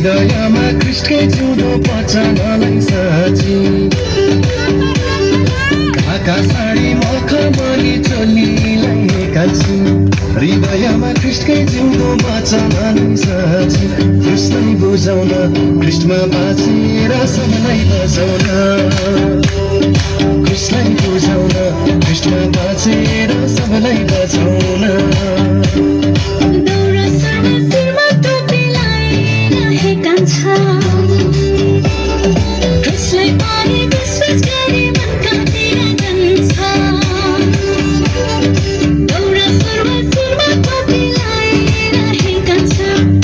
हृदयमा कृष्णकै जिउँदो पचानलाई साँची ढाका साडी मखमली चोलीलाई काल्छु हृदयमा कृष्णकै जिउँदो पचानलाई साँची कृष्णलाई बुझाउन कृष्णमा बाँचेर सबलाई बचाउन कृष्णलाई बुझाउन कृष्णमा बाँचेर सबलाई बचाउन